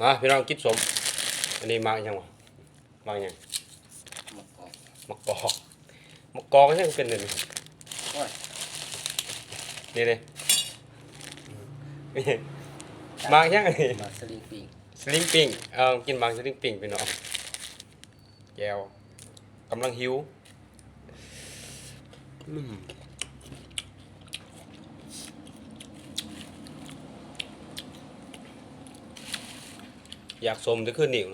ມາພີ່ນ້ອງກິນສົ້ມ. ອັນນີ້ໝາກຫຍັງວະ? ໝາກຫຍັງ? ໝາກກອກ. ໝາກກອກ. ໝາກກອກຫຍັງເປັນແນວນີ້? ໂອ້ຍ ນີ້ເດ້ ໝາກຫຍັງນີ້? ໝາກສະລິງປິງ. ສະລິງປິງ. ເອົາ ກິນໝາກສະລິງປິງພີ່ນ້ອງ. ແຈ່ວ ກຳລັງຫິວ. ອືມ ຢາກສົ້ມແຕ່ຄືນນີ້.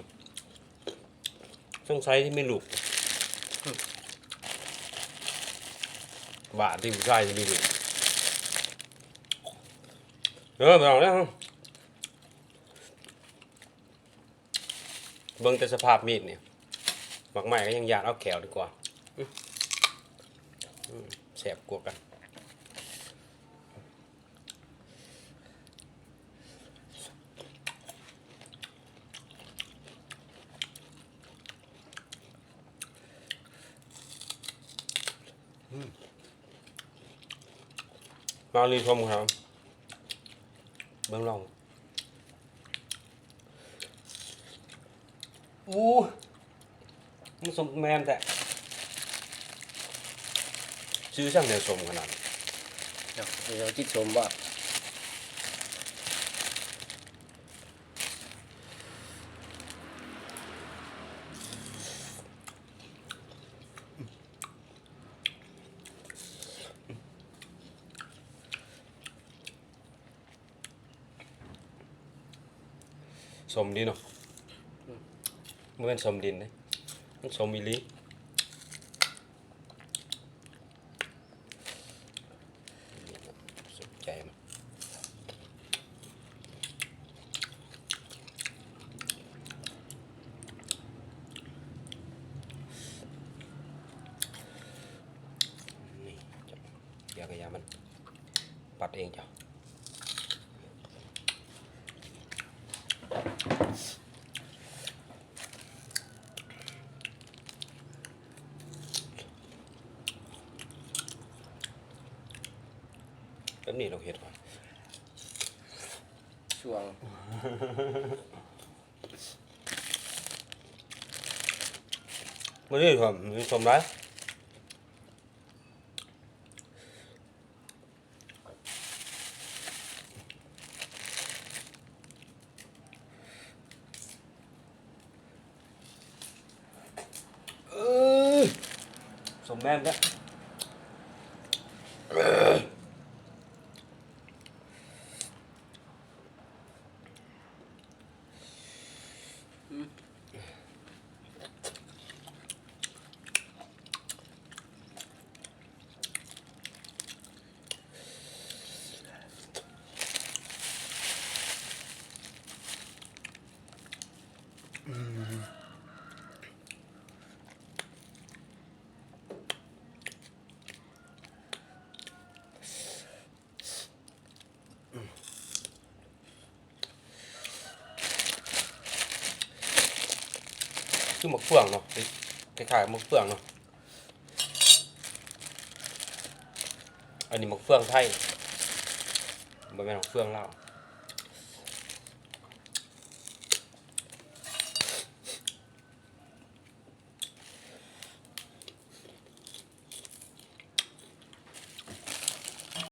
ສົງໄສຊິມີລູກ. ອືມ ວ່າຕິຜູ້ຊາຍຊິມີລູກ. ເອີ ບໍ່ເອົາແລ້ວ. ເບິ່ງແຕ່ສະພາບມີດນີ້ ໝາກໄມ້ກໍຍັງຢ້ານ ເອົາແຂ້ວດີກວ່າ. ອືມ ແຊບກວ່າກັນ. ອືມ ມາລີຊົມຄັບ ເບິ່ງລອງ. ອູ້ ມັນສົ້ມແມ່ນແທ້ ຊື່ຊ່າງແນວສົ້ມຂະໜາດ. ເອົາ ເອົາຈິດສົ້ມບໍ່? ສົ້ມດີເນາະ. ອືມ ບໍ່ແມ່ນສົ້ມດິນເດ້ ມັນສົ້ມອີ່ຫຼີ. ສົນໃຈມັນ. ນີ້ ຢ່າກະຢ່າມັນ ປັດເອງເຈົ້າ. ແບບນີ້ລາວເຮັດວ່າ ຊ່ວງ ມື້ນີ້ ມີສົ້ມຫຼາຍ. ສົ້ມແມ່ນແທ້. ຄືໝາກເຟືອງເນາະ ຄ້າຍໆໝາກເຟືອງເນາະ. ອັນນີ້ໝາກເຟືອງໄທ ບໍ່ແມ່ນໝາກເຟືອງລາວ.